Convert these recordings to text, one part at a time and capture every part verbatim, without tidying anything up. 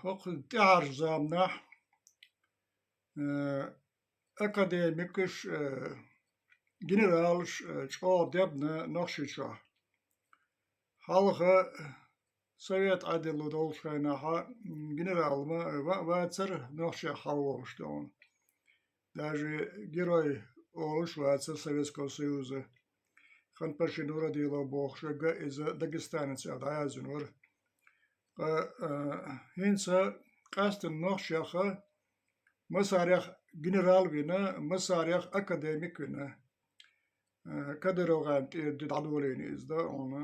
хӀокху тӀаьхьарчу заманахь, э, академикаш, э, генералаш, э, чӀогӀа дебна Нохчийчохь. Хьалха Совет Ӏедало долчу хенахь, м, генерал ма, ва-, вацара нохчех хьалаволуш тӀехула. Даже герой олуш вацара Советского Союза. Ханпашин Нурадилов бохуш верг иза дагестанец аьлла дӀаяздина вара. Ткъа, а, хӀинца къаьсттина нохчех массарех генерал вина, массарех академик вина. А, Кадыровн тӀера дӀадолийна иза да хьуна.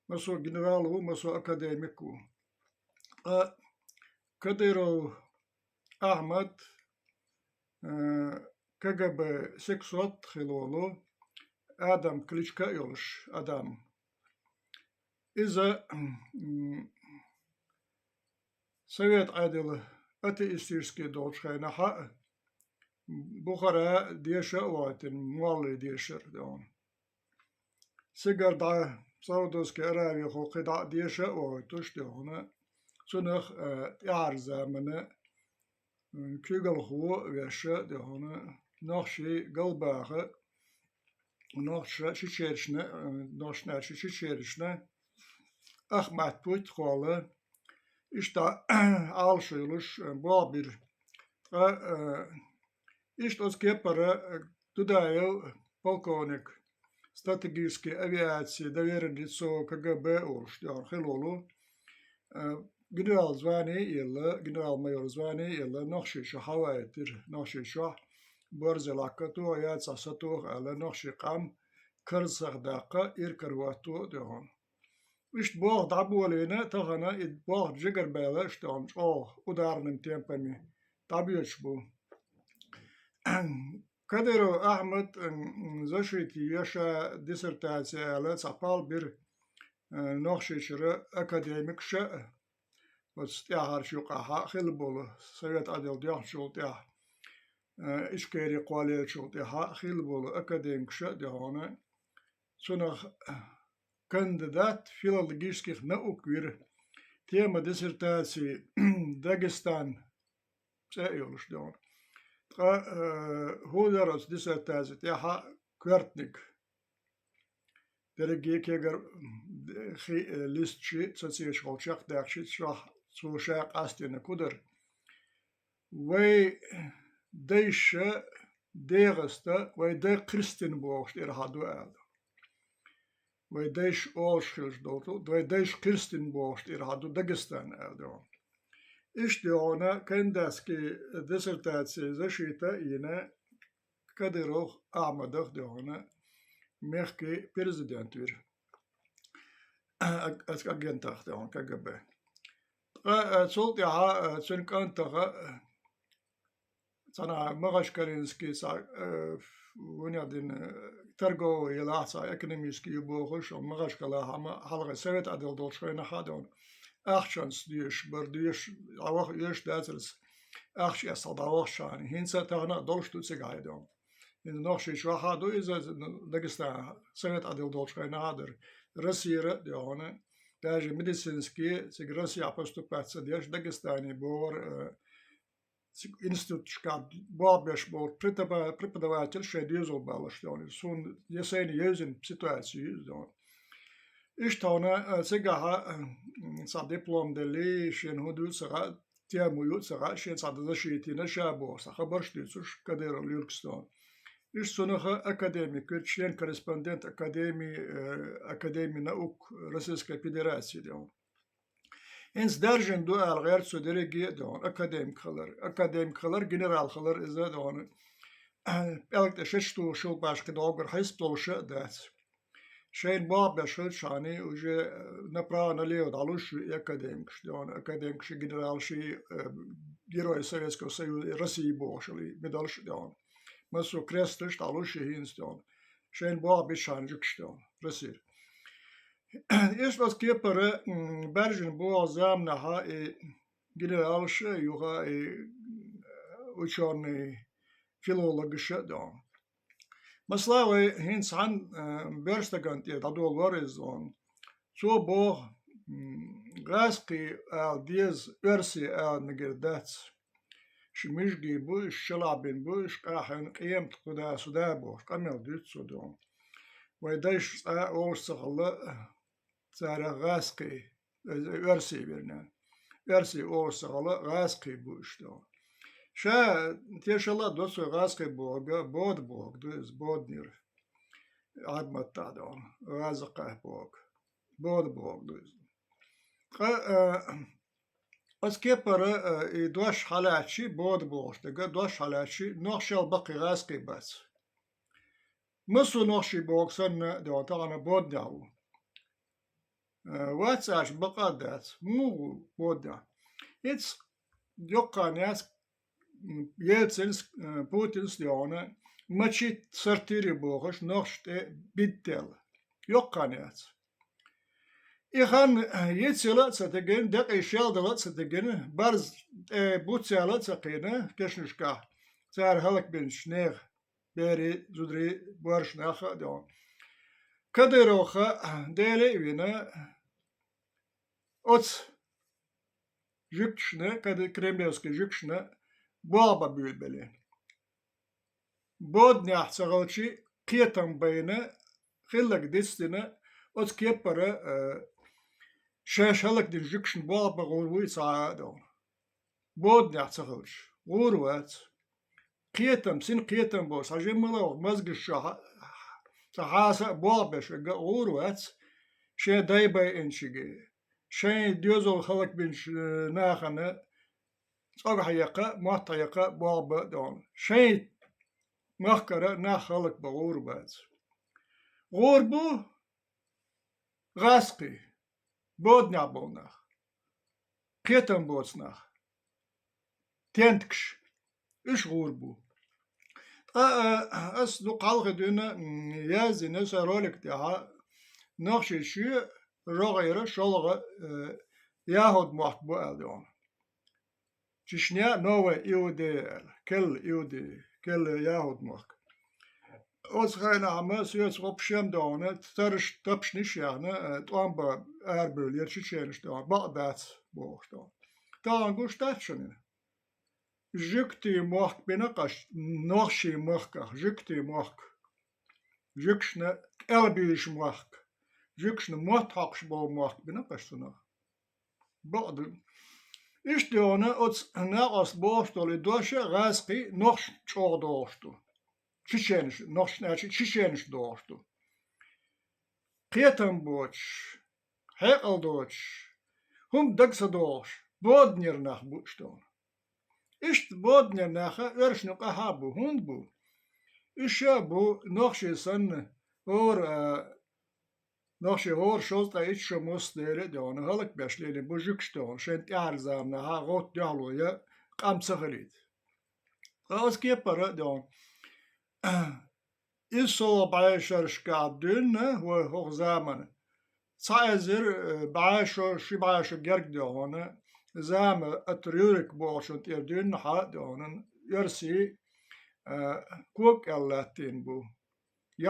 Массо генерал ву, массо академик ву. Ткъа Кадыров Ахьмад, э, КГБ сексот хилла волу Адам Кличко а йолуш адам. Иза, м, Совет Ӏедал атеистический долчу хенахь а Бухара деша а вахийтина, молла дешар а дохуна. Цигара дӀа Саудовская Аравия хьо кхин дӀа а деша а вахийтуш а дохуна, цунах, э, тӀаьхьарчу заманна, м, куьйгалхо а веш а дохуна, нохчий галбаха, нохча шичерчна, э, нохча шичерчна Ахмат путь кхолла, иштта Ӏалашо йолуш, э, болх бира. Ткъа, э, иштта оцу кепара, э, Дудаев полковник, стратегической авиации доверенное лицо КГБ олуш тӀехула хилла волу, э, генерал звание а елла, генерал-майор звание а елла, Нохчийчу хьаваийтира, Нохчийчохь борзе лаккхато а яцахь сатоха аьлла, нохчий къам карзахдаккха, иракарахӀотто а дохуна. Иштта болх дӀаболийна, тахана и болх жигарбаьлла, иштта чӀогӀа ударными темпами дӀабоьдуш бу. Кадыров Ахьмад, м, защита е ша диссертация аьлла, цхьа пал бира, э, Нохчийчуьра академикаша а, оцу тӀаьхьарчу юкъахь хилла болу, Совет Ӏедал доьхначул тӀаьхьа, э, Ичкери кхоллаеллачул тӀаьхьа хилла болу академикаша а дохуна, цунах кандидат филологических наук вира. Тема диссертации Дагестан цӀе а йолуш дохуна. Ткъа, э, хӀун дара оцу диссертаци тӀехь коьртаниг? Дерриге кегара, м, хи-, э, листчи, сацийча гӀолчех даьхчи, цо ша къастийна кху дара. Вай дайша ДегӀаста, вай дай кхристина бохуш тӀера хьан ду аьлла. Вай дайша олуш хилча долу, вай дайша кхристина бохуш тӀера хьан ду Дагестан аьлла ду. Иштта дохуна кандидатский диссертация защита а йина, Кадыров Ахьмадах дохуна мехкий президент вира. Аг-, аг-, агентах дохуна КГБ. Ткъа, а, цул тӀаьхьа, а, цуьнан кӀантаха, а, цхьана Махачкалинский цхьа, э, вуьнех дина, э, торговый елахь цхьа экономический ю бохуш, Махачкалахь ма хьалхе Совет Ӏедал долчу хенахь а дохуна. Ахчанца доьшуш бара, доьшуш, дӀаваха оьшуш дацара, ахча эцна дӀавахча хьана. ХӀинца а тахана а долуш ду цигахь а дохуна. ХӀинца Нохчийчохь а ду иза, Дагестан, Совет Ӏедал долчу хенахь а дара. Россера а дохуна. Даже медицинский, цига Россехь поступать ца деш, Дагестане бохура, э, цига институташкахь болх беш болу преподава-, преподаватель шайн доьзал баллаш дохуна. Суна я сайна евзина ситуация ю иза дохуна. Иштта хьуна, а, цигахь, а, м, цхьа диплом делли, шена хӀун ду ца хаьа, тема ю ца хаьа, шен цхьа защита йина ша боху, цхьа хабарш дуьйцуш, Кадыров Юркс дохуна. Иштта цунах академик вира, член-корреспондент академии, э, Академии наук Российской Федерации дохуна. ХӀинца даьржина ду аьлла гӀерта цо дерриге а дохуна, академик хилар. Академик хилар, генерал хилар иза дохуна. ПӀелг тӀе шечту шулбаш кхин доггара хьесап долуш а дац. Шайна болх беш хилчахьана, уже, э, направо-налево дӀалуш ю и академикаш дохуна. Академикаш, генералаш, э, Герой Советского Союза, России бохуш, и медалш а дохуна. Массо кресташ дӀалуш ю хӀинца дохуна. Шайна болх бичахьана жуьгташ дохуна. Россера. Иштта оцу кепара, м, баьржина боху заманахьа и генералаш а юха, и, э, учёный, филологаш а дохуна. Масала, вай хӀинца хьан, э, боьрша стагана тӀера дӀадолор иза дохуна. Цо боху, ГӀазкхий ала деза, оьрсий ала мегар дац. Уьш мижгий бу, уьш шалахь бина бу, уьш къахьийна къематдийнахь кху да, су да бохуш, къамел дуьйцу цо доху. Вайн дайша цкъа а олуш ца хилла, царах гӀазкхий, э, оьрсий вернее. Оьрсий олуш ца хилла, гӀазкхий бу уьш доху. Ша тешалла а до цо гӀазкхий бохург, бода бохург ду иза, боданера. Ӏарбий маттахь доху, гӀазкхий бохург. Бода бохург ду иза. Ткъа, э, оцу кепара, э, и дош хьалаьцча, бода бохуш дерг, дош хьалаьцча, нохчий баккхий гӀазкхий бац. Массо а нохчий бохург санна, доху тахана боданехь ву. Э, вац аьлча бакъ а дац. Муха ву боданехь? Иза йоккха хан яц, м, Ельцинс, э, Путинс дохуна, мачит сортири бохуш, нохчашна тӀе бидделла. Йоккха хан яц. И хан йицъяла а ца тегина, декъий шелдала а ца тегина, барз тӀе буц яла а ца кхийна кешнашкахь, цара хӀаллакбинчу нехан берийн, зударийн, боьршийн нахах а доху. Кадыровх Деле а вина, оцу жуьгташна, када-, кремлевский жуьгташна болх бан буьйлабелла. Боданехь ца хилча, кхетам байна, хилларг дицдина, оцу кепара, э, шаьш хӀаллакдина жуьгташна болх бан гӀур вуй цхьа а доху. Боданехь ца хилча, гӀур вац. Кхетам, син кхетам бу, цхьа жимма а ваха мозгаш чохь цхьа хьаса а болх беш верг а гӀур вац, шен дай байинчуьнга, шайн доьзал хӀаллакбинчу, э, нахана цӀогахь яккха, мотт хьаяккха болх бан а доху. Шайн махкара нах хӀаллакбан гӀур бац. ГӀур бу гӀазкхий, боданехь болу нах, кхетам боцу нах, тентакаш, уьш гӀур бу. Ткъа, а, ас дукха хьалха дуьйна, м, яздина сан ролик тӀехь, нохчийн чоь, рогӀера, шолгӀа, э, ЯхӀуд-мохк бу аьлла доху. Чечня, Новая Иудея аьлла, керла Иудея, керла ЯхӀуд-мохк. Оцу хенахь ма соьца гӀо пхьа шен дохана, тарш, тапшниш а яьхна, э, тӀом бан арабевллера чеченаш дохана, бакъ дац бохуш дохана. Тахана гуш дац шуна? Жуьгтийн мохк бина кхаш, нохчийн махках, жуьгтийн мохк. Жуьгташна кӀелбуьйш мохк. Жуьгташна мотт хьокхуш болу мохк бина кхаш цунах. Бакъ ду. Иштта дохана оцу накъост бохуш долу и дош а гӀазкхий нохчашна чӀогӀа дохуш ду. Чеченаш, нохчашна аьлча чеченаш дохуш ду. Кхетам боцуш, хьекъал доцуш, хӀума дага ца дохуш, боданера нах бу уьш дохана. Иштта боданера нах а оьрсашна юкъахь а бу. ХӀунда бу? Уьш а бу нохчий санна, хӀора, а, нохчий хӀора шовзткъе итт шо, массо а дера а дохана, хӀаллакбеш лелийна бу жуьгташ дохана, шайн тӀаьхьарчу заманахь гӀовттан дуьхьало ян къам ца хилийта. Ткъа оцу кепара а дохана, иза со бӀешерашкахь дуьйна вай хӀокху замана. Цхьа эзар, э, бӀе шо, ши бӀе шо герга дохана, зама Ататюрк бохучунна тӀера дуьйна хьа а дохана, оьрсий, э, кога кӀел латтийна бу,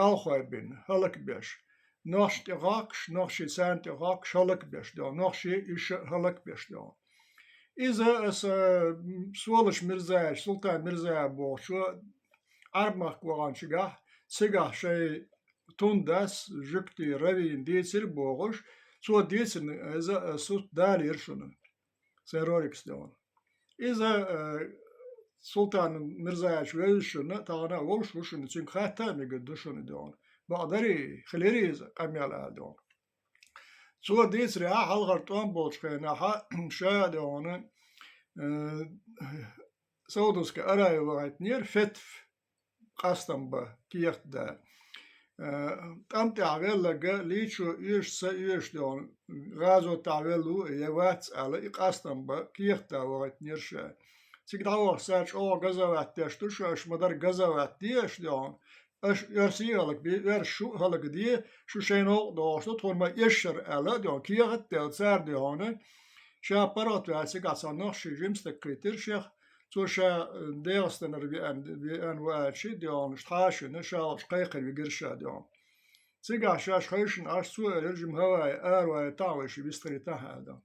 ялхой бина, хӀаллакбеш. Нохчашна тӀе хьокхуш, нохчий царна тӀе хьокхуш, хӀаллакбеш дохана, нохчий уьш а хӀаллакбеш дохана. Иза аса, м, Солаш Мирзаевич, Султан Мирзаев бохучо Ӏарбмахка ваханчигахь, цигахь шайн тун дас, жуьгтийн раввин дийцира бохуш, цо дийцина иза аса далийра шуна, сайн роликс дохана. Иза, э, Султан Мирзаевич вевза шуна, тахана а волуш ву шуна, цуьнга хатта а мегар ду шуна дохана. Бакъдарий, хилира иза къамел ала дохана. Цо дийцарехь, хьалхара тӀом болчу хенахь, ша а дохана, э, Саудовская Аравия вахийтинера фетв къастам бан кехат да. Э, тӀам тӀехь велларг лийчо оьшу, ца оьшу дохана, гӀазотехь велла ву я вац аьлла, и къастам бан кехат да вахийтинера ша. Цига дӀавахча, ша чӀогӀа газават деш ду шу, аша ма-дарра газават де аша дохана. Аша оьрсий а хӀаллакде, оьрсаша шу а хӀаллакде, шу шайн новкъа дохуш ду, тхуна ма-эшшара аьлла, дохана, кехат а делла, цара дохана, ша паргӀатваьлла цигахь цхьа нохчий жима стаг кхийтира шех, цо ша, э, ДегӀастанара веана, веана ву аьлча, дохана, тхьашина, ша волчу кхайкхина вигира ша, дохана. Цигахь шаьш хевшина Ӏаш цо элира жима хӀаваи араваи таӀа вайши вистхилийтахьа аьлла.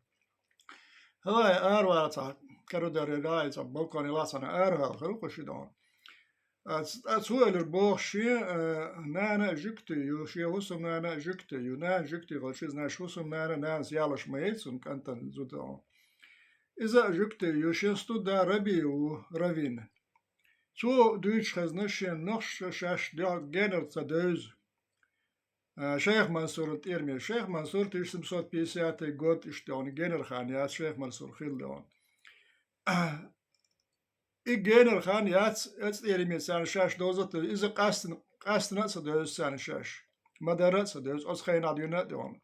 ХӀаваи араваи цхьа карадарий рагӀи цхьа балконе лацхьана арахьалхара кху ши догӀна. А ц-, а цо элира боху шен, э, нана а жуьгти ю, шен хӀусамнана а жуьгти ю. Нана жуьгти хилча, иза наш хӀусамнана нанас ялош ма яй цунна кӀантана зуда догӀна. Иза а жуьгти ю, шен стунда Раби ву, Равин. Цо дуьйцуш хезна шен нохчаша шаьш дуьхьал генара ца девза. А, Шайх Мансуран тӀераме. Шайх Мансур тысяча семьсот пятидесятый год иштта догӀна, генара хан яц Шайх Мансур хилла догӀна. И генара хан яц, эцу тӀераме царна шаьш довза а, иза къаьстина, къаьстина а ца девза царна шаьш. Ма-дарра а ца девза, оцу хенахь дуьйна а догӀна.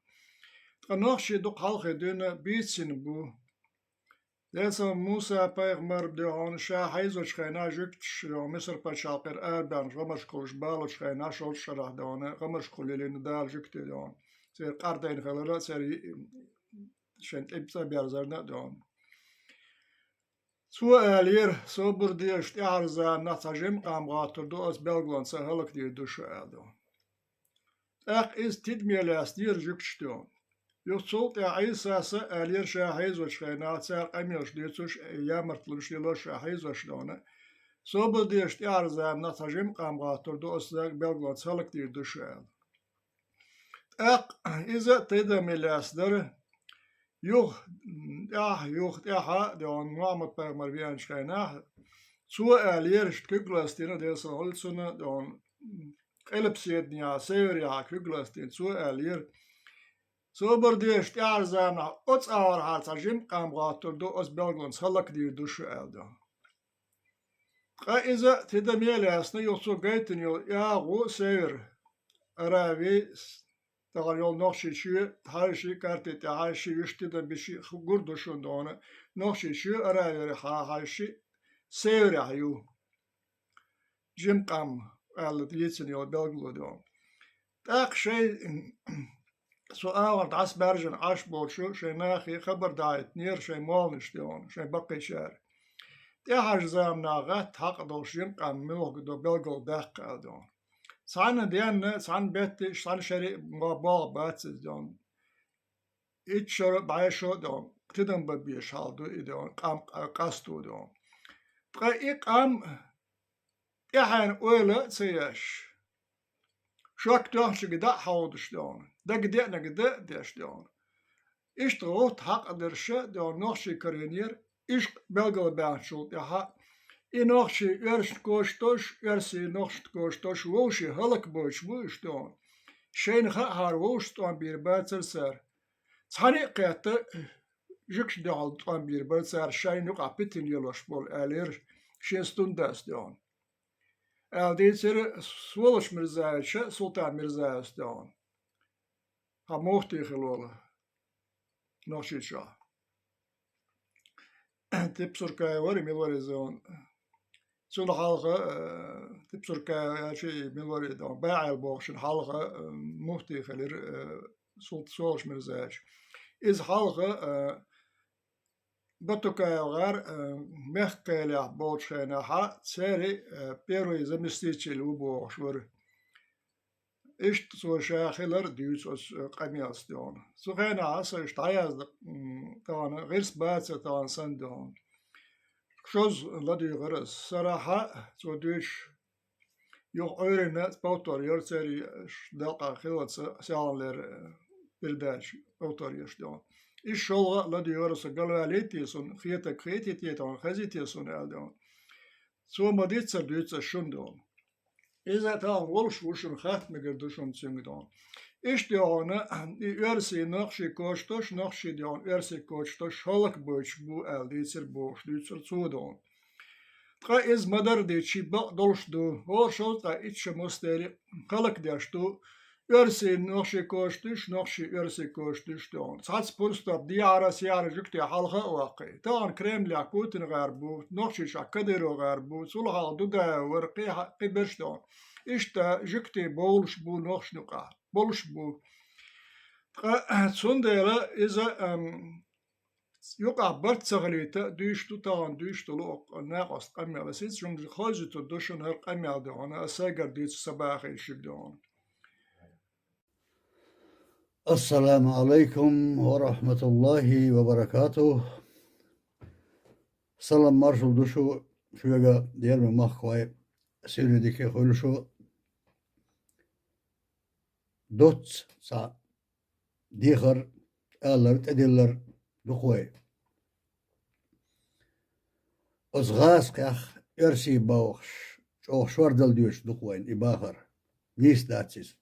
Ткъа нохчий дукха хьалхе дуьйна бийцина бу. Делан салам Муса-пайхамар догӀна ша хьийзочу хенахь жуьгташ догӀна Мисар пачхьалкхера арабаьхначу гӀамаршкахула балочу хенахь шовзткъа шарахь догӀна гӀамаршкахула лелийна Дала жуьгти догӀна. Церан къардайна хилар а, церан шайн тӀе цӀа берзарна а догӀна. Цо аьллера, собар дезаш тӀаьхьара заманахь цхьа жима къам гӀоттур ду, оцу белгалонца хӀаллакдийр ду шу аьлла догӀна. ТӀаккха иза тидаме лаьцнера жуьгташ догӀна. Юха цул тӀаьхьа Ӏийсас а аьллера ша хьийзочу хенахь, цара къамелаш дуьйцуш, ямартлонаш лелош ша хьийзош догӀна. Собар дезаш тӀаьхьара заманахь цхьа жима къам гӀоттур ду, оцу белгалонца хӀаллакдийр ду шу аьлла. ТӀаккха иза тидаме лаьцнера, юха, м, тӀаьхьа, юха тӀаьхьа а догӀна Мухьаммад-пайхамар веанчу хенахь, цо аьллера, иштта куьг ластийна, Делан салам хуьлда цунна догӀна, м, къилбаседанехьа, северехьа куьг ластийна, цо аьллера, собар дезаш тӀаьхьара заманахь оцу агӀорхьара цхьа жима къам гӀоттур ду, оцу белгалонца хӀаллакдийр ду шу аьлла догӀна. Ткъа иза тидаме лаьцна, юха цо гайтина йолу агӀо север, Арави, тахана йолу Нохчийчоь, хьаьжча карти тӀехь, хьаьжча вуьшта тидам беш хӀу-, гур ду шуна догӀна, Нохчийчоь Аравера хьа-, хьаьжча северехь ю. Жима къам аьлла дийцина йолу белгало догӀна. ТӀаккха шайн цу агӀор дӀасабаьржина Ӏаш болчу шайн нахе хабар дахьийтинера шайн молланаш догӀна, шайн баккхийчара. ТӀаьхьарчу заманахь гӀатта хьакъ долуш жима къам муьлха ду белгал даккха аьлла догӀна. Цхьана денна, цхьана беттан, цхьана шаре а мо-, болх бац иза догӀна. Итт шаро, бӀе шо догӀна, тидам бан безаш хьал ду и догӀна, къам къа-, къасто догӀна. Ткъа и къам тӀаьхьенна ойла а ца еш, шок тоьхначуьнга дӀа а хьовдуш догӀна, дага деанарг дан а деш догӀна. Иштта гӀутта хьакъ дерш а догӀна нохчий карийнера, ишкъ белгалбаьхначул тӀаьхьа и нохчий оьрсашна коча долуш, оьрсий нохчашна коча долуш вовшийн хӀаллакбойтуш бу уьш догӀна. Шайна хаахьара вовшашца тӀом бийр бацара цара. Цхьаьна а кхетта, жуьгташна дуьхьал тӀом бийр бара цара, шайна юкъахь питана лелош болу, аьллера шен стундас догӀна. Аьлла дийцира Сволочь Мирзаевича, Султан Мирзаевс догӀна. Хьан муфти хила волу Нохчийчохь. Типсуркаев вара, мила вара иза? Цунна хьалха, э, Типсуркаев аьлча, и мила вара и догӀна? БаьӀел бохучунна хьалха, э, муфти хилира, э, Султ-, Сволочь Мирзаевич. Иза хьалха, э, Батукаев гӀар, э, мехкан кхелехь болчу хенахьа, церан, э, первый заместитель ву бохуш вара. Иштта цо ша хилар дуьйцу оцу, э, къамелаца догӀна. Цу хенахь аса иштта дӀаязда, м, тахана гӀирс бацара тахана санна догӀна. Шозза ладуьйгӀира аса. Сарахьа цо дуьйцуш, юха Ӏуьйранна повтор яра церан, ш-, делкъа хилаца, селханлера, э, передача повтор еш догӀна. Иза шолгӀа а ладуьйгӀира аса, галваьллий те суна, хетарг хетий те тахана, хезий те суна аьлла догӀна. Цо ма-диццара дуьйцу аса шуна догӀна. Иза тахана волуш ву шуна, хатта мегар ду шуна цуьнга догӀна. Иштта догӀна, и оьрсий нохчий коча долуш, нохчий догӀна оьрсий коча долуш хӀаллакбойтуш бу аьлла дийцира бохуш, дуьйцура цо догӀна. Ткъа иза ма-дарра дийцича, бакъ долуш ду, хӀора шовзткъа итт шо мостагӀий хӀаллакдеш ду, оьрсий нохчий коча долуш, нохчий оьрсий коча долуш догӀна. Цхьацца пурстарш дехьара-сехьара жуьгтий хьалха а ваккхий. Тахана Кремлехь Путин гӀар бу, Нохчийчохь Кадыров гӀар бу, цул хьалха Дудаев вара, кхин хьа-, кхин берш догӀна. Иштта жуьгтий бовлуш бу нохчашна юкъахь, болуш бу. Ткъа цундела иза, ам, юкъахь барт ца хилийта, дуьйцуш ду тахана, дуьйцуш долу оцу накъост къамел. Аса иза шуна хозуьйтур ду шуна хӀара къамел догӀна, аса сайгара дуьйцу сан бахийна шуьга догӀна. Ассаламу Ӏалайкум ва рахьматуллахӀи ва баракатухӀ. Салам маршал ду шу, шуьга, дерриг махкахой, сирли дика хуьлда шу. Доцца цхьа дехар, алар, тӀедиллар ду-кх вай. Оцу гӀазкхех оьрсий бохуш, чӀогӀа шордала доьшуш ду-кх вайна и бахар. Нийса дац иза.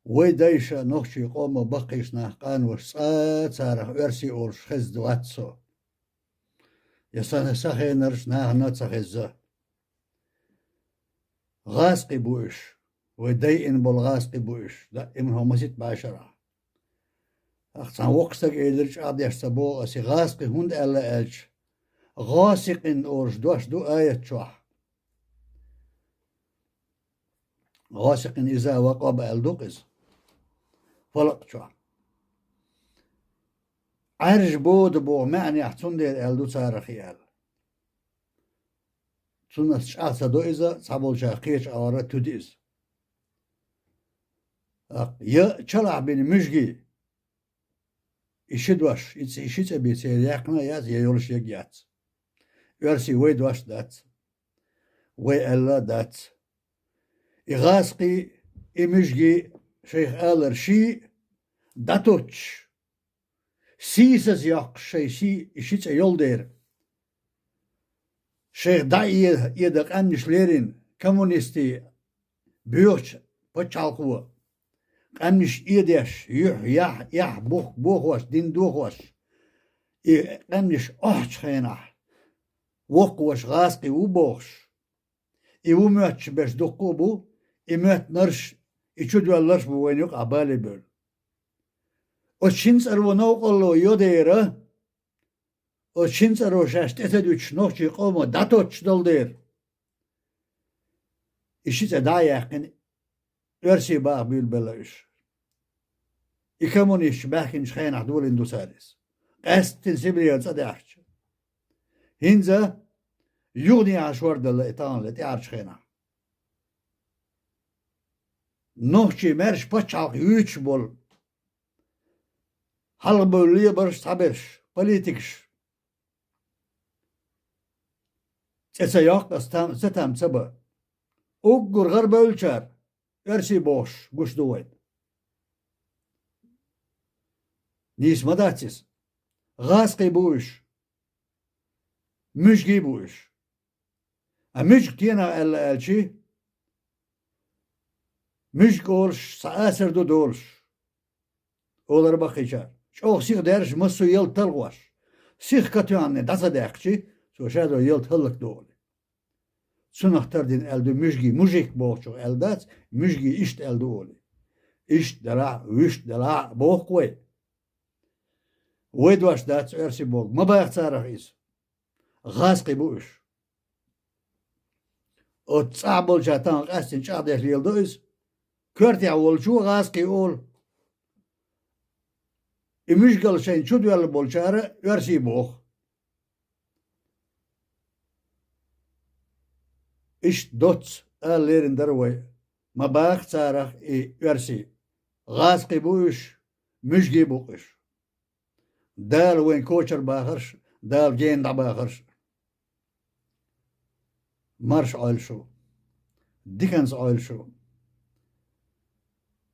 Вай дайша, нохчийн къоман баккхийчу нах, къаноша цкъа а царах оьрсий олуш хезна вац со. Я сан, сан хенарчу нахана а ца хезна. ГӀазкхий бу уьш. Вай дайина болу гӀазкхий бу уьш. Даима хӀума масийтта бӀе шарахь. ТӀаккха цхьана воккхачу стага элира, чӀагӀдеш ца боху ас, и гӀазкхий хӀунда аьлла аьлча, гӀасикъин олуш дош ду аят чохь. ГӀасикъин иза ва къаба аьлла ду-кх иза. Фалакъ чохь. Ӏаьржа бода боху маьӀнехь цундела аьлла ду царах и аьлла. Цунах чӀагӀ ца до иза, цхьаболчара кхечу агӀора туьду иза. ТӀаккха я чалахь бина муьжгий, и ши дош, и цӀе, и ши цӀе бен церан яьккхина а яц, я йолуш ерг а яц. Оьрсий вай дош дац. Вай аьлла а дац. И гӀазкхий, и муьжгий шайх алар ший дӀатоттуш, сийсаза йоккхуш шайн сий и ши цӀе йолу дера. Шайх дӀа э-, эда къаьмнаш лерина, коммунистийн боьхачу пачхьалкхо, къаьмнаш эдеш, юьхь, яхь, эхь, бух бохош, дин дохош, и къаьмнаш охьачу хенахь, воккхаваш гӀазкхий ву бохуш, и ву моьттуш берш дуккха а бу, и моьттинарш, и чудоьлларш а бу вайна юкъахь бале бевлла. Оцу шина цӀаро новкъарло йо дера, оцу шина цӀаро шаьш тӀе ца дуьтуш нохчийн къоман дӀатоттуш долу дера, и ши цӀе дӀа а яьккхина, оьрсий баха буьйлабелла уьш. И коммунисташ баьхкинчу хенахь долийна ду цара иза. Къаьсттина Сибрера цӀа даьхча. ХӀинца юханехьа шордалла и тахана ле тӀаьхьарчу хенахь. Нохчийн маьрша пачхьалкх юьйцуш болу, хьалхабевлла лебарш, цхьаберш, политикаш. ЦӀе ца йоккху ас, там-, ца там ца бан. Уггар гӀарабевллачара оьрсий бохуш гуш ду вайна. Нийса ма дац иза. ГӀазкхий бу уьш. Муьжгий бу уьш. Ткъа муьжга тенах аьлла аьлчи, муьжга олуш цхьа асар ду долуш, олура баккхийчара. ЧӀогӀа сиха даьржа массо а ялта талхош, сиха катоьхна дӀа ца даьккхичи, цо шадо ялта хӀаллакдо олий. Цунах тардина аьлла ду муьжгий, мужик бохучух аьлла дац, муьжгий иштта аьлла ду олий. Иштта делахь а, вуьшта делахь а боху-кх вай. Вай дош дац оьрсий боху, ма баха царах иза. ГӀазкхий бу уьш. Оцу цӀахь болчара тахана къаьстина чӀагӀдеш леладо иза. Коьртехь волчо гӀазкхий олу. И муьжгал шайна чудоьлла болчара оьрсий боху. Иштта доцца ала лерина дара вай. Ма баха царах и оьрсий. ГӀазкхий бу уьш, муьжгий бу-кх уьш. Дала вайн кочара бахарш, Дала гена дӀабахарш. Марша Ӏойла шу. Диканца Ӏойла шу.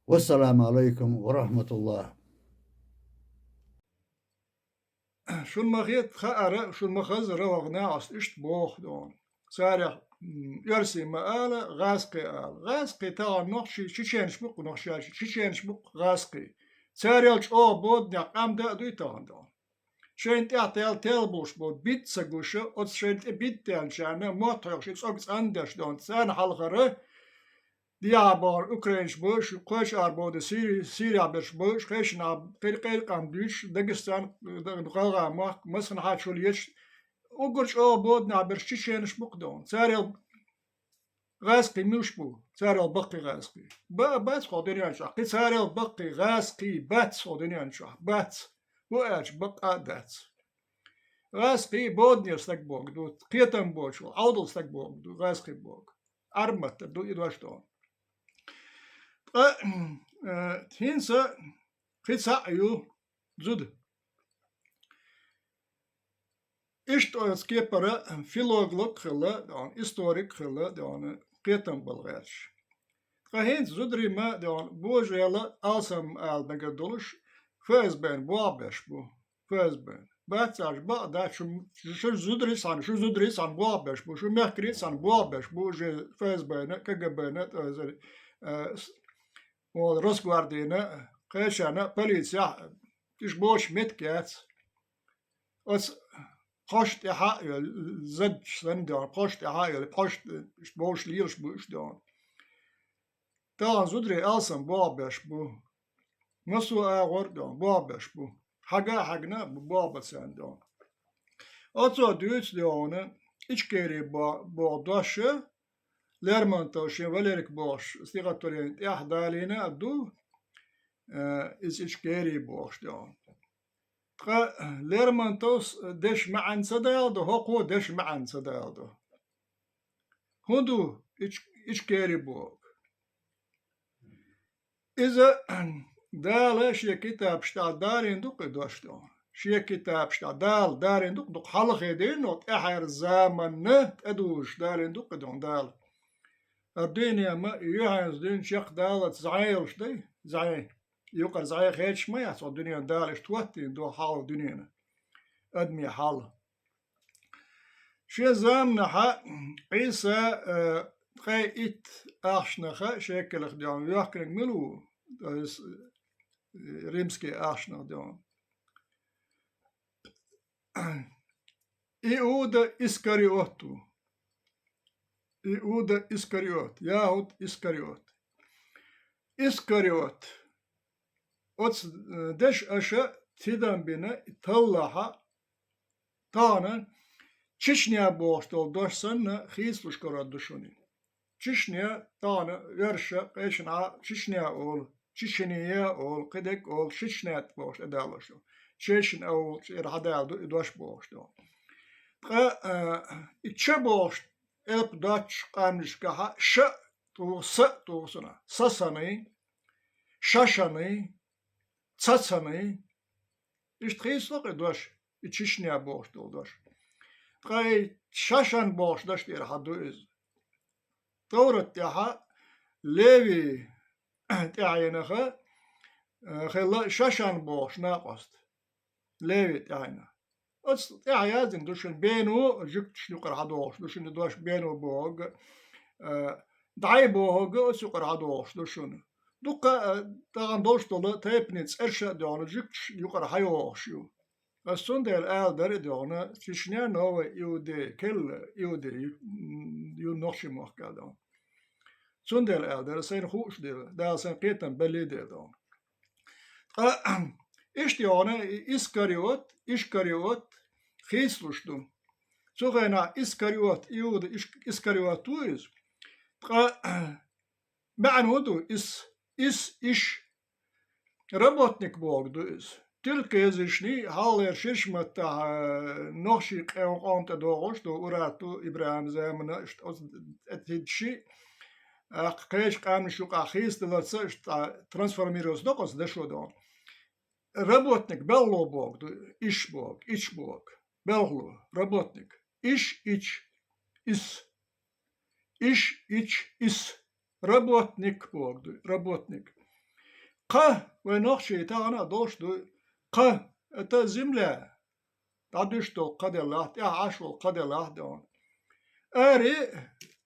Вассаламу Ӏалайкум ва рахьматуллахӀ. Шуна ма хета хаара, шуна ма хазара вахана ас иштта боху дона. Царах, м, оьрсий ма ала, гӀазкхий ала. ГӀазкхий тахана нохчий, чеченаш бу-кх нохчий, чеченаш бу-кх гӀазкхий. Царел чӀогӀа боданехь къам дан а дуй тахана дона. Шайна тӀехь тел тел болуш бу, битта ца гуша, оцу шайна тӀе битта даьллачарна мотт хьоьхуш и цӀог цӀандеш дона. Царна хьалхара дехьа бахара украинаш бу уьш, кхечу арабовда Сири-, Сирехь берш бу уьш, кхечанхьа кхин къайла къам дуьйцуш, Дагестан, ГӀалгӀай мохк, массанхьа чу леташ, уггар чӀогӀа боданехь берш чеченаш бу-кх дона. Царел гӀазкхий муьлш бу, царел баккхий гӀазкхий? Ба а бац хӀокху дуьнен чохь, кхин царел баккхий гӀазкхий бац хӀокху дуьнен чохь, бац. ХӀун аьлча баккъа а дац. ГӀазкхий бодане стаг бохург ду, кхетам боцуш волу, Ӏовдал стаг бохург ду гӀазкхий бохург. Ӏарбматтара ду и дош дона. Ткъа э, хӀинца кхин цхьаъ ю зуда. Иштта оцу кепара филолог хилла, дона, историк хилла, дона, кхетам бала гӀерташ. Ткъа хӀинца зударий ма, дона, божарий алсам ала мегар долуш, ФСБ-н болх беш бу. ФСБ-н. Бац аьлча, бакъ дац, шу, шу зударий санна, шу зударий санна болх беш бу, шу мехкарий санна болх беш бу, уже ФСБ-н, КГБ-н, э, э, с-, о, Росгвардин, кхечарна, полицехь, уьш боцуш меттиг яц. Оцу пхьошта тӀаьхьа а йолу, задча санна, дона, пхьошта тӀаьхьа а йолу, пхьошта, уьш бовш лелаш бу уьш, дона. Тахана зударий алсам болх беш бу. Массо а агӀор, дона, болх беш бу. Хьагна а хьаьгна бу, болх бан царна, дона. Оцо дуьйцу, дона, Ичкери бо-, боху дош, Лермонтов шен Валерик бохуш стихотворени тӀехь далийна а ду, э, иза Ичкери бохуш, дона. Ткъа Лермонтовс деш маьӀна ца даладо, хӀокхо деш маьӀна ца даладо. ХӀун ду Ич-, Ичкери боху? Иза Дала шен китабаш тӀехь далийна ду-кх и дош, дона. Шен китабаш тӀехь Дала далийна ду-кх, дукха хьалхе дийна, тӀаьхьара заманна тӀедужуш далийна ду-кх и, дона, Дала. Ткъа дуьне ма юьхьанца дуьйна чекхдаллалц зӀе йолуш дай? ЗӀе. Юкъара зӀе хеташ ма яц хӀокху дуьненан Дала иштта хӀоттийна ду хьалха дуьненан адамийн хьал. Шен заманахьа Ӏийса, э, ткъе итт ахчанах шекелах, дона, воьхкинарг мила ву? То есть, э, римский ахчанах, дона. Иуда Искариот ву. Иуда Искариот, ЯхӀуд Искариот. Искариот. Оцу, э, дешан аша тидам бина таллахьа, тахана Чечня бохуш долу дош санна хийцалуш карор ду шуна. Чечня тахана оьрша къечанхьа Чечня олу, Чечения олу, кхидерг олу, Чечня бохуш тӀедалош ду. Чечен олу, цӀера хьадала ду и дош бохуш ду. Ткъа, а, и ча бохуш элп доцчу къаьмнашкахьа ша а туху, са а туху цунах. Са саний, ша шаний, ца цаний. Иштта хийцало-кх и дош, и Чечня бохуш долу дош. Ткъа и ша шан бохуш дош тӀера хьаду иза. Товрат тӀехьа Леви тӀаьхьенах, э, хилла ша шан бохуш накъост. Леви тӀаьхьенах. Оцу тӀехь яздина ду шуна бено, жуьгташна юкъара хьадохуш ду шуна и дош, бено бохург, э, дӀай бохург оцу юкъара хьадохуш ду шуна. Дуккха, э, тахана долуш долу тайпанийн цӀераш а, дона, жуьгташна юкъара хьайохуш ю. Ас цундела ала дара, дона, Чечня, Новая Иудея, келла Иудея, ю-, ю-, нохчийн мохк аьлла, дона. Цундела ала дара, сайна хууш дела, Дала сайна кхетам белли дела, дона. Ткъа иштта йогӀу и Искариот, Ишкариот хийцалуш ду. Цу хенахь Искариот, Иуда Иш-, Искариот ву иза. Ткъа маьӀна хӀун ду? Ис, ис, иш. Работник бохург ду иза. Тюркоязычный, хьалхалера ширачу маттахь, э, нохчийн къе-, къоман тӀе догӀуш ду, Урарту, ИбрахӀим замана, иштта оцу тӀе тидчи, а, кхечу къаьмнаш юкъахь хийцадаларца иштта трансформироваться до-кх оцу дашо, дона. Работник, белхало бохург ду, иш бохург, ич бохург. Белхало, работник. Иш, ич, ис. Иш, ич, ис. Работник бохург ду, работник. Кха, вайн нохчийн тахана а долуш ду. Кха, это земля. ДӀадуьш долу кха делахь, тӀехь Ӏаш волу кха делахь, дона. Ари,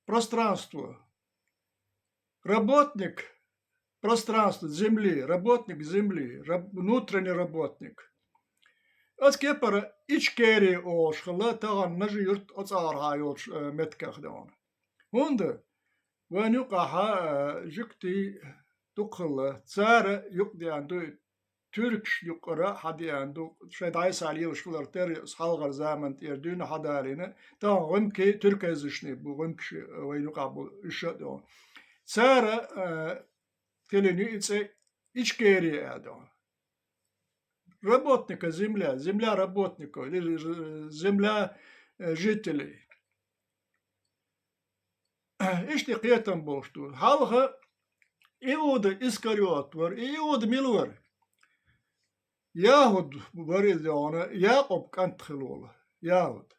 пространство. Работник пространства земли, работник земли, раб-, внутренний работник. Оцу кепара Ичкери олуш хилла тахана Нажи-Юрт оцу агӀорхьа йолчу, э, меттигах, дона. ХӀунда вайн юкъахьа, э, жуьгтий дукха хилла, цара юкъадеана ду и тюркаш юкъара хьадеана ду, шайн дӀасалелаш хилар тера, хьалхара заман тӀера дуьйна хьадалийна, тахана гӀумкий тюркоязычный бу, гӀумкаш, э, вайн юкъахь бу уьш а, дона. Цара, э, тилина ю и цӀе Ичкери аьлла, дона. Работника земля, земля работников, или же земля, э, жителей. Иштта кхетам болуш ду. Хьалха Иуда Искариот вара. И Иуда мила вара? ЯхӀуд вара из, йоӀана, Якъуб кӀант хила волу. ЯхӀуд.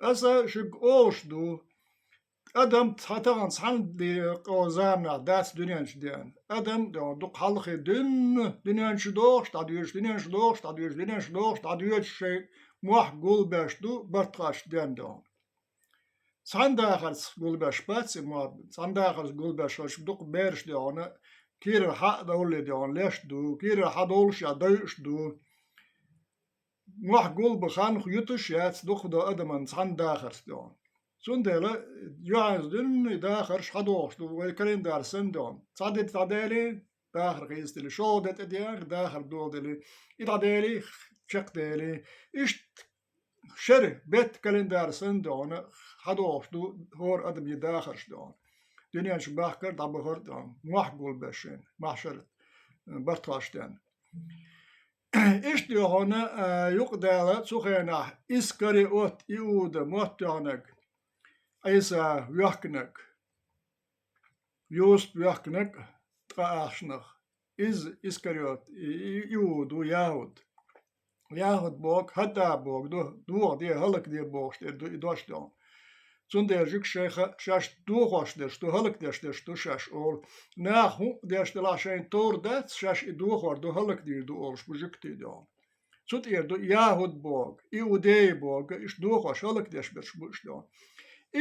Аса шуьга олуш ду, адам цхьа тахана цхьана де-, къо заманахь дац дуьнен чу деана. Адам, йоӀана, дукха хьалхе дуьнна дуьнен чу догӀуш дӀадоьдуш, дуьнен чу догӀуш дӀадоьдуш, дуьнен чу догӀуш дӀадоьдуш шайн мохк гулбеш ду, барт хаш ден, йоӀана. Цхьана дахарца гулбеш бац и мохк, цхьана дахарца гулбеш хилча дукха бераш, йоӀана, кийрара хьа а довлале, йоӀана, леш ду, кийрара хьа довлуш я дойуш ду. Мохк гулбан хан ютуш яц дукха до адаман цхьана дахарца, йоӀана. Цундела юьхьанца дуьнна и дахарш хьадогӀуш ду вай календарь санна, йоӀана. Цхьа де дӀаделий, дахар хийцаделий, шолгӀа де тӀедеанхьа, дахар доладелий, и дӀаделий, чекхделий. Иштта шера бетта календарь санна, йоӀана, хьадогӀуш ду хӀора адамийн дахарш, йоӀана. Дуьнен чу бахкар, дӀабахар, йоӀана, мохк гулбеш шайна, махьшар, э, барт хаш ден. Иштта, йоӀана, а, юкъадала цу хенахь Искариот Иуда мотт йоьхнарг, Ӏийса воьхкинарг, Юсуп воьхкинарг ткъа ахчанах. Иза Искариот, и, и, Иуда ву, ЯхӀуд. ЯхӀуд боху, хӀатта боху ду, дохаде, хӀаллакде бохуш дерг ду и дош, йоӀана. Цундела жуьгтий шайх шаьш дохош дерш ду, хӀаллакдеш дерш ду шаьш олу. Наха хӀуъа деш делахь шайна товр дац, шаьш и дохор ду, хӀаллакдийр ду олуш бу жуьгтий, йоӀана. Цу тӀера ду ЯхӀуд боху, Иудей боху, иштта дохош, хӀаллакдеш берш бу уьш, йоӀана.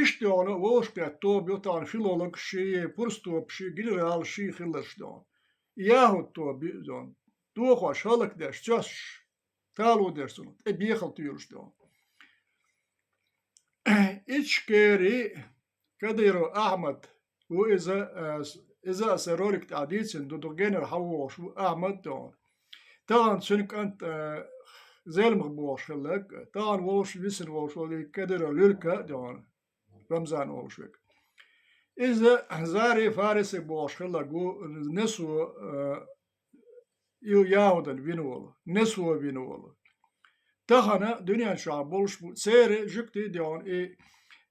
Иштта, йоӀана, вовшахкхетта тоба ю тахана филологаш, пурстопаш, генералаш хилларш, йоӀана. ЯхӀуд тоба ю, йоӀана. Дохош, хӀаллакдеш, цоьсташ, талордеш цунах, тӀе бехал туьйлуш, йоӀана. Ичкери Кадыров Ахьмад ву иза, а, с-, иза аса ролик тӀехь дийцина ду, дукха генара хьан вогӀуш ву Ахьмад, йоӀана. Тахана цуьнан кӀант, а, Зелимха бохуш хилларг, тахана вовшах висина волуш волу и Кадыров Люлька, йоӀана, Рамзан олуш верг. Иза Зари Фариси бохуш хилларг ву, Несо, а, и ЯхӀудан вина волу, Несо вина волу. Тахана дуьнен чохь болуш бу, церан жуьгтий, йоӀана, и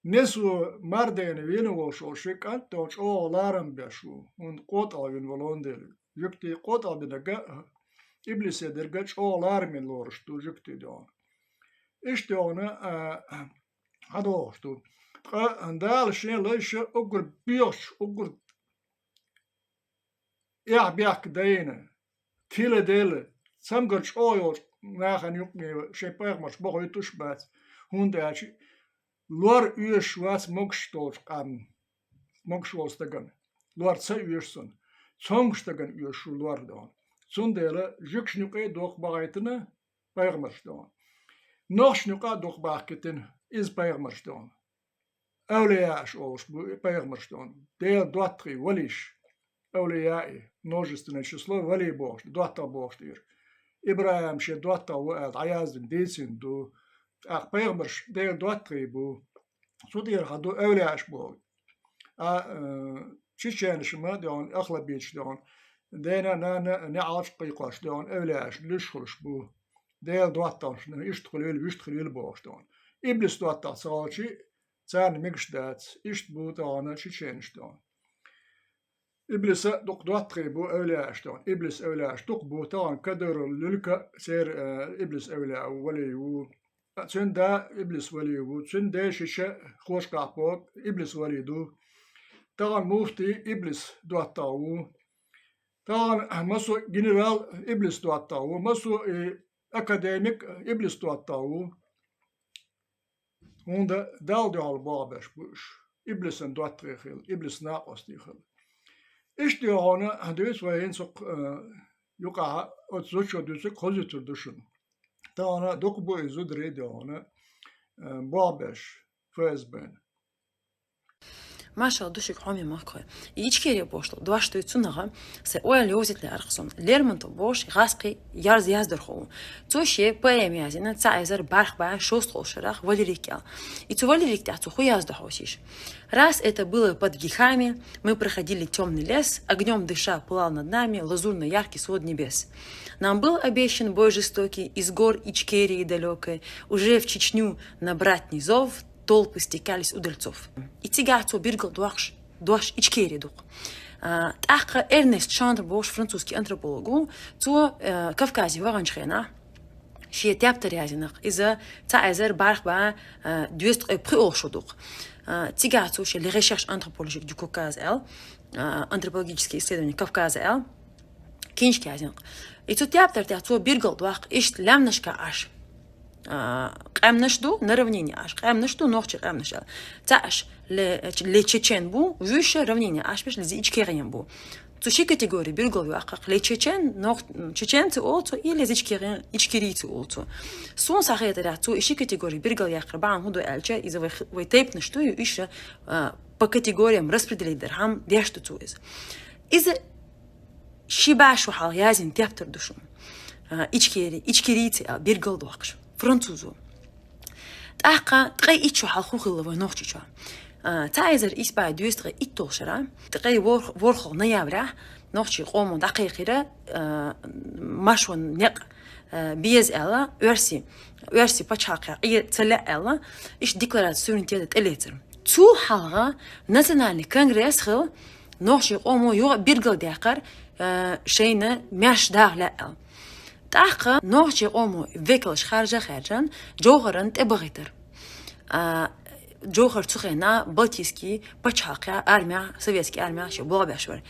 Несо мардена вина волуш волу ши кӀант, йоӀана, чӀогӀа ларам беш ву, хӀунда къотӀалла вина волу дела. Жуьгтий къотӀалла бинарг а, иблисе дерг а чӀогӀа ларам бина лоруш ду жуьгтий, йоӀана. Иштта, йоӀана, а, хьадогӀуш ду. Ткъа Дала шен лайша уггар боьхачу, уггар эхь-бехк дайна, тиладелла, цамгар чӀогӀа йолчу нахана юкъане шайн пайхамарш бохуьйтуш а бац, хӀунда аьлча лор оьшуш вац могуш долчу къам, могуш волу стагана. Лор ца оьшу цунна. Цомгуш стагана оьшу лор, йоӀана. Цундела жуьгташна юкъе а дукха бахийтина пайхамарш, йоӀана. Нохчашна юкъа а дукха бахкийтина иза пайхамарш, йоӀана. Эвлияаш олуш бу и пайхамарш, йоӀана. Делан доттагӀий, валиш. Эвлияи, множественное число, вали бохуш, доттагӀа бохуш дийр. ИбрахӀим шен доттагӀа ву аьлла, дӀаяздина, дийцина ду. ТӀаккха пайхамарш Делан доттагӀий бу. Цу тӀера хьан ду эвлияаш боху. А, э, чеченаш ма, йоӀана, ахлабиташ, йоӀана, дена, нана, неӀалт кхайкхош, йоӀана, эвлияаш луьш хуьлуш бу. Делан доттагӀашна иштта хуьлийла, вуьшта хуьлийла бохуш, йоӀана. Иблис доттагӀа ца хилча, царна мегаш дац. Иштта бу тахана чеченаш, йоӀана. Иблиса дукха доттагӀий бу эвлияаш, йоӀана. Иблис эвлияаш дукха бу, тахана Кадыров Люлька церан, э, иблис эвлия ву, вали ву. Цуьнан да иблис вали ву, цуьнан ден шича хошкахь боху иблис вали ду. Тахана муфти иблис доттагӀа ву. Тахана массо а генерал иблис доттагӀа ву, массо а и академик иблис доттагӀа ву. ХӀунда Далла дуьхьал болх беш бу уьш. Иблисан доттагӀий хила, иблисан накъостий хила. Иштта, йоӀана, дуьйцу вай хӀинца, э, юкъахь оцу зудчо дуьйцург хозуьйтур ду шуна. Тахана дукха бу и зударий, йоӀана, э, болх беш ФСБ-на. Машалла ду шуьга, хьоме махкахой. Ичкери бохуш долу дош ду цунах, сайн ойла йовзийтина аркъ сон. Лермонтов бохуш гӀазкхи яз-, яздархо ву. Цо шен поэма язйина цхьа эзар бархӀ бӀе шовзткъа шарахь «Валерик» аьлла. И цу «Валерик» тӀехь цо хӀун яздо хьовсийша: «Раз это было под Гихами, мы проходили тёмный лес, огнём дыша пылал над нами лазурно-яркий свод небес. Нам был обещан бой жестокий из гор Ичкерии далёкой, уже в Чечню на братний зов толпы стекались удальцов». И цигахь цо билгалдоккхуш дош Ичкери ду-кх. А, тӀаккха Эрнест Шандр бохуш французский антрополог ву, цо, э, Кавказе ваханчу хенахь шен тептар язйина-кх. Иза цхьа эзар бархӀ бӀе, э, дезткъе пхоьалгӀа шо ду-кх. А, цигахь цо шен Les recherches anthropologiques du Caucase аьлла, а, антропологические исследования Кавказа аьлла, книжка язйина-кх. И цу тептар тӀехь цо билгалдоккху, иштта лаьмнашка Ӏаш. А, къаьмнаш ду, на равнине Ӏаш, къаьмнаш ду, нохчийн къаьмнаш аьлла. Цхьаъ аьш ле-, ле чечен бу, вуьйш равнине Ӏаш беш, леза ичкерен бу. Цу ши категори билгалйоккху-кх: ле чечен, нох-, чеченцы олу цо, и леза ичкерен, ичкерийцы олу цо. Суна схьахетарехь, цо и ши категори билгалъяккхар бахьана хӀун ду аьлча, иза вай х-, вай тайпанаш ду, и уьш, а, по категориям распределить дархьама деш ду цо иза. Иза ши бӀе шо хьалха язйина тептар ду шуна. А, ичкери-, ичкерийцы аьлла билгалдоккхуш, французо. ТӀаккха ткъе итт шо хьалха хӀун хилла вай Нохчийчохь? А, цхьа эзар исс бӀе дезткъе итталгӀа шарахь, ткъе ворх-, ворхӀалгӀа ноябрехь нохчийн къомо дӀакхайкхира, а, маршонан некъ, а, беза аьлла, оьрси, оьрси пачхьалкхехь Ӏе ца лаьа аьлла, иштта декларация суверенитета тӀелецар. Цул хьалха Национальный конгресс хилла, нохчийн къомо юха а билгалдаьккхира, э, шайна маьрша даха лаьа аьлла. ТӀаккха нохчийн къомо векалш харжа а хаьржина, Джовхарна тӀебахийтар. А, Джовхар цу хенахь Балтийский пачхьалкхехь армехь, советский армехь шен болх беш вара.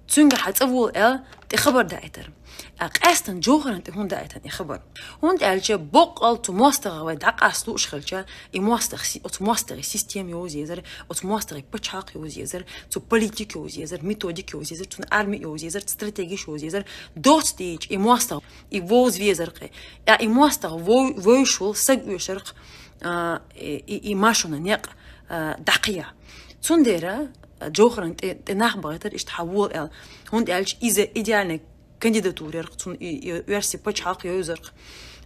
Цуьнгахь цӀа вола аьлла, тӀе хабар даийтар. А, къаьстина Джовхарна тӀе хӀунда даийтина и хабар? ХӀунда аьлча боккъал цу мостагӀа вай дӀакъаста лууш хилча, и мостагӀа си-, оцу мостагӀийн система йовза езар, оцу мостагӀийн пачхьалкх йовза езар, цу политика йовза езар, методика йовза езар, цуьнан арми йовза езар, цу стратегиш йовза езар, доцца дийча и мостагӀа, и вовза везар кхе. А, и мостагӀа вов-, вевзаш волу саг оьшура-кх, а, и, и, и маршонан некъ, а, дӀакхайкха. Цундела Джовхарна тӀе, тӀе нах бахийтар, иштта хьан вола аьлла. ХӀунда аьлча иза идеальный кандидатура яра-кх цунна, и, и оьрси пачхьалкх йовзара-кх,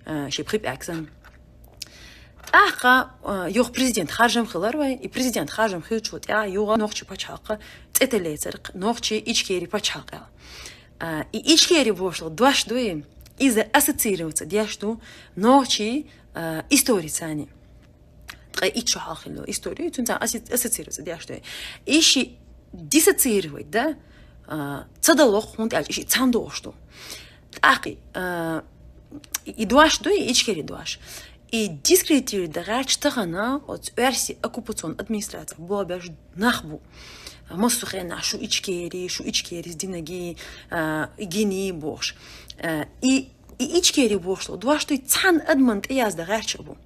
а, шен пхи пӀаьг санна. ТӀаккха, а, юха президент харжам хилар вай, и президент харжам хиллачул тӀаьхьа юха нохчийн пачхьалкх цӀе тӀелецар-кх, нохчийн Ичкери пачхьалкх аьлла. А, и Ичкери бохуш дош дуй, иза ассоциироваться деш ду нохчийн, а, историцани. Ткъе итт шо хьалха хилла история, цуьнца асси-, ассоциироваться деш ду. И ши диссоциировать дан, а, ца далокх, хӀунда аьлча и ши цхьаьна догӀуш ду. ТӀаккха, а, и дош ду, и Ичкери дош. И дискредитировать дан гӀерташ тахана оцу оьрси оккупационни администрацехь болх беш нах бу. Массо хенахь шу Ичкери, шу Ичкерис динарг, а, гинарг бохуш. А, и, и Ичкери бохуш дош ду, цхьана адамна тӀеяздан гӀерташ бу.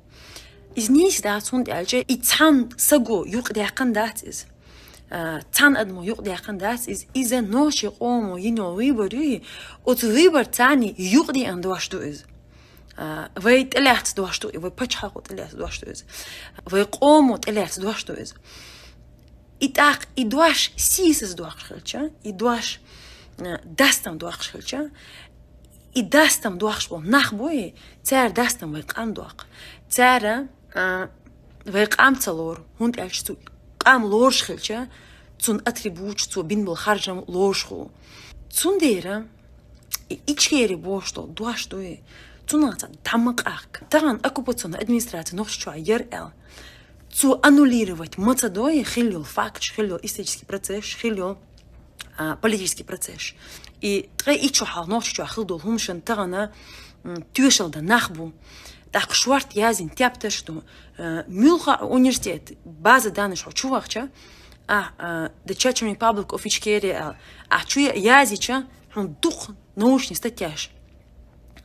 Иза нийса дац, хӀунда аьлча и цхьана саго юкъадаьккхина дац иза. А, цхьана адамо юкъадаьккхина дац иза. Иза нохчийн къомо йина йолу выбор ю, оцу выборца юкъадеана дош ду иза. А, вай тӀелаьцна дош ду, вай пачхьалкхо тӀелаьцна дош ду иза. Вай къомо тӀелаьцна дош ду иза. И тӀаккха и дош сийсаз доккхуш хилча, и дош, а, дастам доккхуш хилча, и дастам доккхуш болу нах буй, цара дастам вай къам доккху. Цара, а, вай къам ца лору, хӀунда аьлча цу къам лоруш хилча, цунна атрибуташ, цо бина болу харжам лоруш хуьлу. Цундела и Ичкери бохуш долу дош дуй, цунах цхьа дӀа ма къахка. Тахана оккупационни администраци Нохчийчохь яра аьлла, цо аннулировать ма ца дой хилла йолу факташ, хилла йолу исторический процессаш, хилла йолу, а, политический процессаш. И ткъе итт шо хьалха Нохчийчохь хилла долу хӀуманашна тахана, м, тоьшалла дан нах бу. ТӀаккха шорта язйина тептарш ду. А, муьлхха а университет база данныш хьо чу вахча, а, а, The Chechen Republic of Ichkeria аьлла, ахь чу язйича, хьуна дукха научный статьяш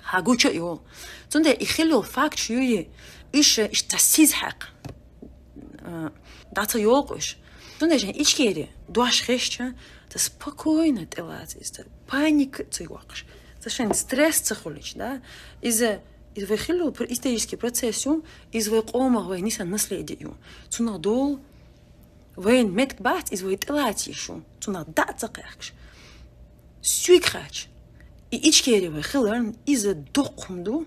хьан гуча а йолу. Цундела и хилла йолу факташ юй, уьш иштта сиз хьаькха, а, дӀа ца йолу-кх уьш. Цундела шайн Ичкери дош хезча, ца спокойно тӀелаца иза, ца паника ца йоккхуш, ца шайн стресс ца хуьлуьйтуш, да? Иза, иза вай хилла йолу пр-, исторический процесс ю, иза вай къомах, вай нисана наследие ю. Цунах долу вайна меттиг бац иза вай тӀелаца йиш ю, цунах дӀа а ца кхаьхкаш. Соьга хаьттича, и Ичкери вай хиларна иза доккха хӀума ду,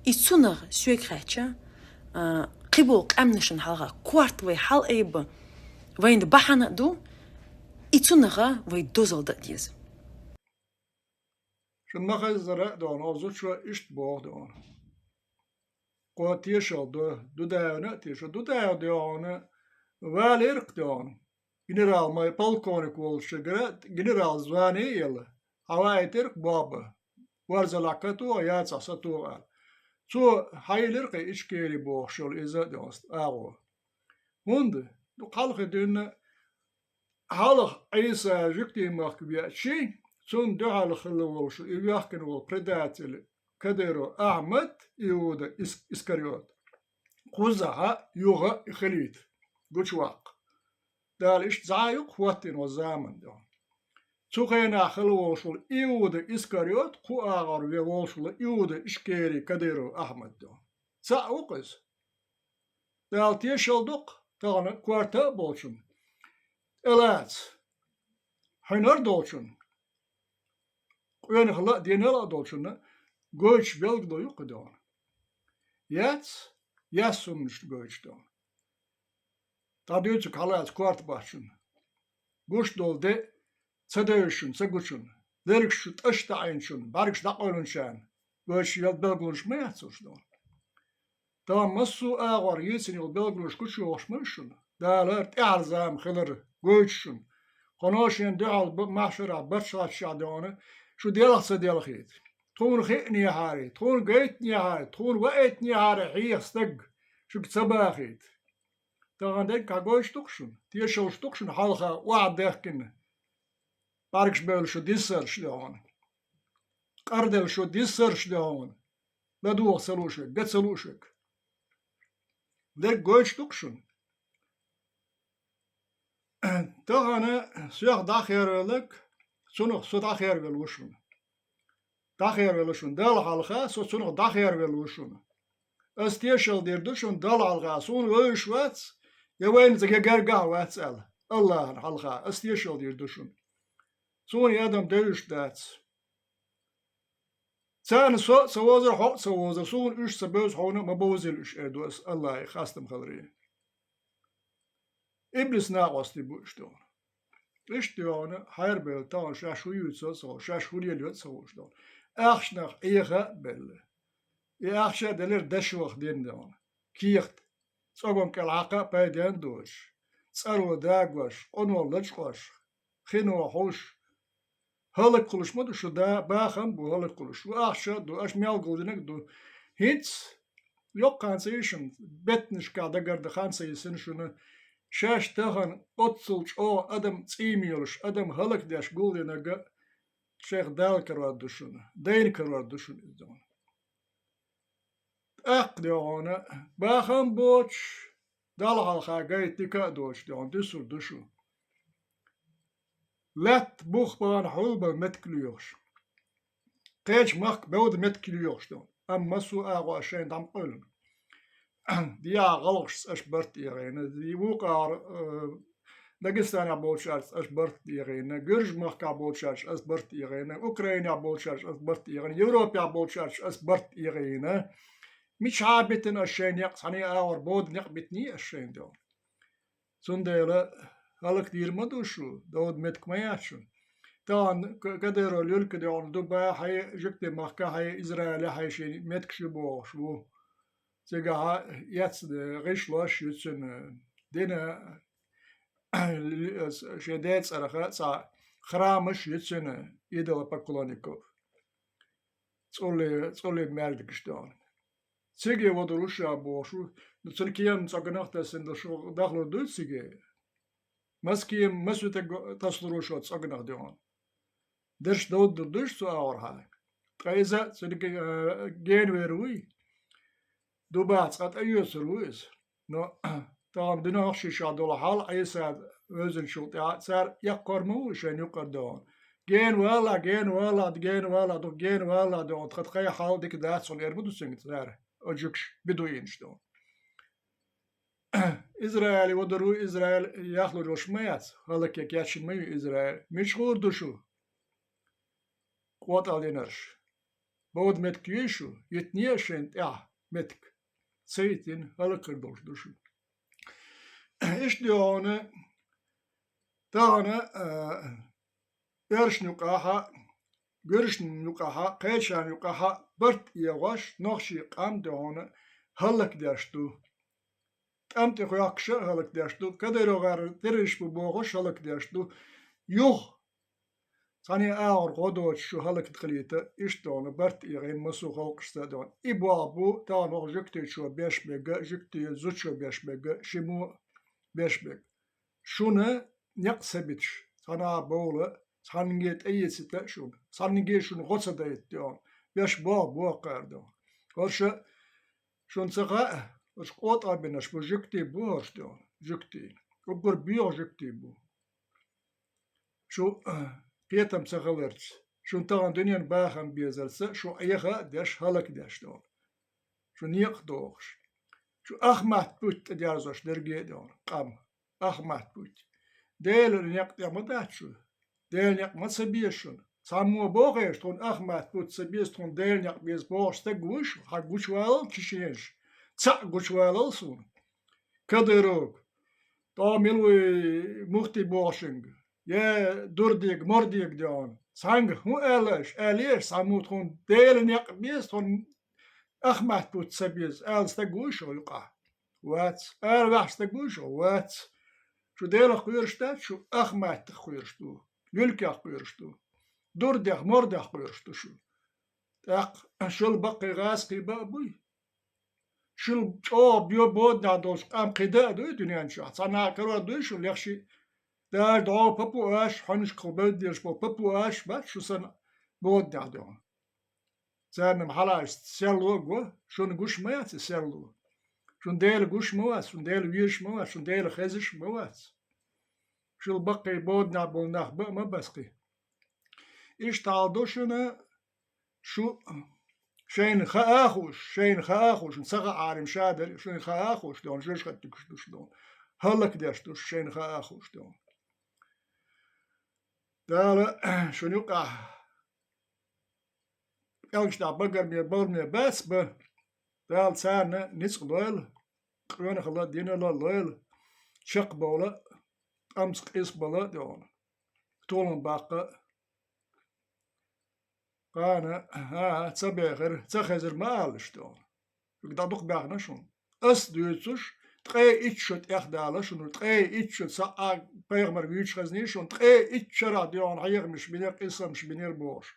и цунах соьга хаьттича, а, кхиболу къаьмнашна хьалха корта вай хьалаайба вайна бахьана а ду, и цунах вай дозалла дан а деза. Шуна ма-хеззара а дона, оха зудчо иштта боху дона. Кхо тешалла до, Дудаевна а тешо, Дудаев дона, валийра-кх дона. генерал, май полковник волчуьнгара генерал звание а елла, хьаваийтира-кх Боба, ворзалахь катоха, яцахь сатоха аьлла. Цо хьайиллира-кх Ичкери бохуш йолу иза а дӀа агӀо. ХӀунда? Дукха хьалха дуьйна хьалха Ӏийса Жуьгтийн махка веача, цунна дуьхьал хилла волуш и вехкина волу предатель Кадыров Ахьмад, Иуда Ис-, Искариот, кхузахь а, юха а хилийта гучуваккха. Дала иштта зӀе юкъа хӀоттийна ван заман дуьхьа. Цу хенахь хилла волуш волу Иуда Искариот, кху агӀор вен волуш волу Иуда Ичкери Кадыров Ахьмад дуьхьа. Цхьаъ ву-кх иза. Дала тешалла до-кх тахана корта а болчунна, тӀелаца хьуьнар а долчунна, къонахалла а, денал а долчунна гойтуш белгало ю-кх и дуьхьа. Яц, яц хӀуманаш гойтуш дуьхьа. ДӀадуьйцург хьалаца корта бахчунна, гуш долу де ца девзачунна, ца гучунна, лергаш чу тӀаш даӀийначунна, бӀаьргаш дӀакъевлинчарна гойтуш йолу белгалонаш ма яц уьш дуьхьа. Тахана массо а агӀор йийцина йолу белгалонаш гучуйохуш ма ю шуна. Дала тӀаьхьара зама хилар гойтуш шуна. Кхано шена дуьхьал б-, махьшарахь барт хьоьстуш дуьхьа шу делха ца делхийта. Тхуна хиънехьара, тхуна гайтинехьара, тхуна ваийтинехьара хьеха стаг шуьга ца бахийта. Тахана дерг хьагойтуш ду-кх шуна, тешаллаш ду-кх шуна хьалха охьадехкина, бӀаьргаш бевлла шу диссарш дуьхьа, къарделла шу диссарш дуьхьа, ладогӀа ца лууш верг, ган ца лууш верг. Дерг гойтуш ду-кх шуна. Тахана соьх дӀахервелларг, цунах со дӀахервелла ву шуна. ДӀахервелла шуна Далла хьалха, со цунах дӀахервелла ву шуна. Ас тешалла дийр ду шуна Далла хьалха, суна вевзаш вац, я вайна цӀа гергахь вац аьлла, АллахӀана хьалха, ас тешалла дийр ду шуна. Суна и адам девзаш дац. Царна со а ца вовзара, хьо а ца вовзара, суна уьш ца бевза, хьуна а ма бовзийла уьш, эр ду ас, АллахӀе хастам хиларе. Иблис накъостий бу уьш дуьхьа. Иштта дуьхьа хьерабевлла тахана шаьш хӀун юьйцу а ца хууш, шаьш хӀун лелайо а ца хууш дуьхьа. Ахчанах Ӏеха а белла. И ахча а делира дешох дина дуьхьа. Кехат, цӀоган кӀел хьакха а пайденна доцуш, цӀаро дагош, къуно лачкъош, хино хьуш, хӀаллакьхуьлуш ма ду шу, да, бахам а бу хӀаллакьхуьлуш. Шу ахча а ду, аша мел гулдинарг а ду. ХӀинца йоккха хан ца йи шуна, беттанашкахь дагардан хан ца йисина шуна, шаьш тахана оццул чӀогӀа адам цӀийма йолуш, адам хӀаллакдеш гулдинарг а шайх Дала карор ду шуна, дайна карор ду шуна иза дуьхьа. ТӀаккха дуьхьа бахам боцуш, Далла хьалха гайта дика а доцуш дуьхьа дуьсур ду шу. Лаьтта бух бахана хьулбан меттиг лоьхуш, кхечу махка бевда меттиг лоьхуш дуьхьа. Амма массо а агӀо ас шайна дӀа ма къевлина. ДӀа гӀалгӀашца аша барт а эгӀийна, вукхара, э, Дагестанехь болчаьрца аша барт а эгӀийна, Гуьржийн махкахь болчаьрца аша барт а эгӀийна, Украинехь болчаьрца аша барт а эгӀийна, Европехь болчаьрца аша барт а эгӀийна. Мичахьа а битина аша шайн некъ, цхьана а агӀор бовда некъ битиний аша шайна дуьхьа. Цундела хӀаллакдийр ма ду шу, довда меттиг ма яц шуна. Тахана К-, Кадыров Лёлька дуьхьа Дубай хьайн, Жуьгтийн махка хьайн, Израиле хьайн шен меттигаш ю бохуш ву. Цигахь эцна гӀишлош ю цуьнан, дина шен ден цӀарах цхьа храмаш ю цуьнан, идолопоклонников. ЦӀулли-, цӀуллин маьждигаш дуьхьа. Циге вадур ву ша бохуш ву, ну, цуьнан кема цӀогнах тасина ду, шу дахлур дуй циге? Маса кема, маса витарг тасалур ву шу цӀогнах дуьхьа? Дерш довдур дуй шу цу агӀорхьа? Ткъа иза цуьнан ге-, генавер вуй? Дубахь цкъа тӀеоьцур ву иза. Но тахана дуьненахь шишша долу хьал Ӏийса вевзинчул тӀаьхьа цара эккхор ма ву шайна юкъара дуьхьа. Гена валахь, гена валахь, гена валахь, дукха гена валахь дуьхьа, тхан тхайн хьал дика дац хьуна, эр ма ду цуьнга цара, оцу жуьгташа бедуинаш дуьхьа. Израиле вадур ву, Израиль яхлур йолуш ма яц, хӀаллакъян кечйина ма ю Израиль. Мича гӀур ду шу, къотӀалдинарш? Бовда меттиг юй шу, йитиний шайна тӀехь меттиг? Ца йитина, хӀаллакьхир долуш ду шу. Иштта дуьхьа тахана, а, оьрсашна юкъахь а, гуьржашна юкъахь а, кхечарна юкъахь а барт эгӀош, нохчийн къам дуьхьа хӀаллакдеш ду. тӀам тӀе хоьхкуш а хӀаллакдеш ду, Кадыровгара террористаш бу бохуш а хӀаллакдеш ду. Юха цхьана агӀор гӀо доцуш шу хӀаллакдахилийта, иштта дона барт эгӀина массо а халкъашца а дона. И болх бу тахана хӀокху жуьгтичо беш берг а, жуьгти зудчо беш берг а, ши мо беш берг. Шуна некъ ца биташ, цхьана а бовла, цхьаннге тӀеэцийта а шуна, цхьаннге шуна гӀо ца дайта дона, беш болх боккхара дона. ХӀорш шуна ца хаьа, хӀорш къотӀабинарш бу жуьгти бу хӀорш дона, жуьгти. Уггар боьха жуьгти бу. Шу кхетам ца хиларца, шун тахана дуьненан бахам безарца шу Ӏеха а деш, хӀаллакдеш дона. Шу некъ дохуш. Шу ахмат путь тӀедерзош дерге а дона, къам. Ахмат путь. Делан некъ тӀехь ма дац шу. Делан некъ ма ца беза шуна. Цхьаммо бохуш, тхуна ахмат путь ца беза, тхуна Делан некъ беза бохуш стаг вуй шу, хьан гучувалал кишенаш. Цхьаъ гучувалал суна. Кадыровга, тӀом мила вуй мухти бохушинга, я дурдега, мордега дона. Цхьаьнга хӀун аьлла аша, аьлла аша, цхьаммо тхуна Делан некъ беза, тхуна ахмат путь ца беза, аьлла стаг вуй шу юкъахь? Вац. Ала ваьхьа стаг вуй шу? Вац. Шу Делах кхоьруш дац, шу ахматах кхоьруш ду, муьлхех кхоьруш ду, дурдех, мордех кхоьруш ду шу. ТӀаккха шул баккхий гӀазкхий бан а буй? Шул чӀогӀа боьха боданехь долчу къам кхин дан а дуй дуьнен чохь? Цхьа наха карор дуй шу лехший? Даже дӀо папуаш, хьуьнашкахула бевддерш болу папуаш бац шу санна боданехь дона. Царна-м хьалааш серло а го, шуна гуш ма яц и серло. Шун Дела гуш ма вац, шун Дела везаш ма вац, шун Дела хезаш ма вац. Шул баккхий боданехь болу нах бан а ма бац кхин. Иштта хьал ду шуна, шу шайна хаа а хууш, шайна хаа а хууш, ца хаьа Ӏарим ша дара, шайна хаа а хууш дона, жоьжахат туьгуш ду шу дона. ХӀаллакдеш ду шу, шайна хаа а хууш дона. Дала шуна юкъахь пӀелгаш тӀехь багарме, баларме бац бан. Дала царна ницкъ лойла, къонахалла, динала лойла, чекхбовла, тӀамца къийсабала а дона. Толам баккха а, кхана, хӀан, ца бехира, ца хезира ма алалаш дона. Уьг дӀадукха баьхна шуна. Ас дуьйцуш, ткъе итт шо тӀехдала шуна, ткъе итт шо цхьа а пайхамар вуьйцуш хезний шуна, ткъе итт шарахь доьгӀна хьехамаш бинера, къийсамаш бинера бохуш.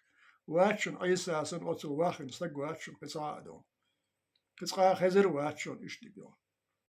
Вац шуна Ӏийса санна оцу вахана стаг вац шуна, кхин цхьа а дона. Кхин цкъа а хезар вац шуна иштта дона.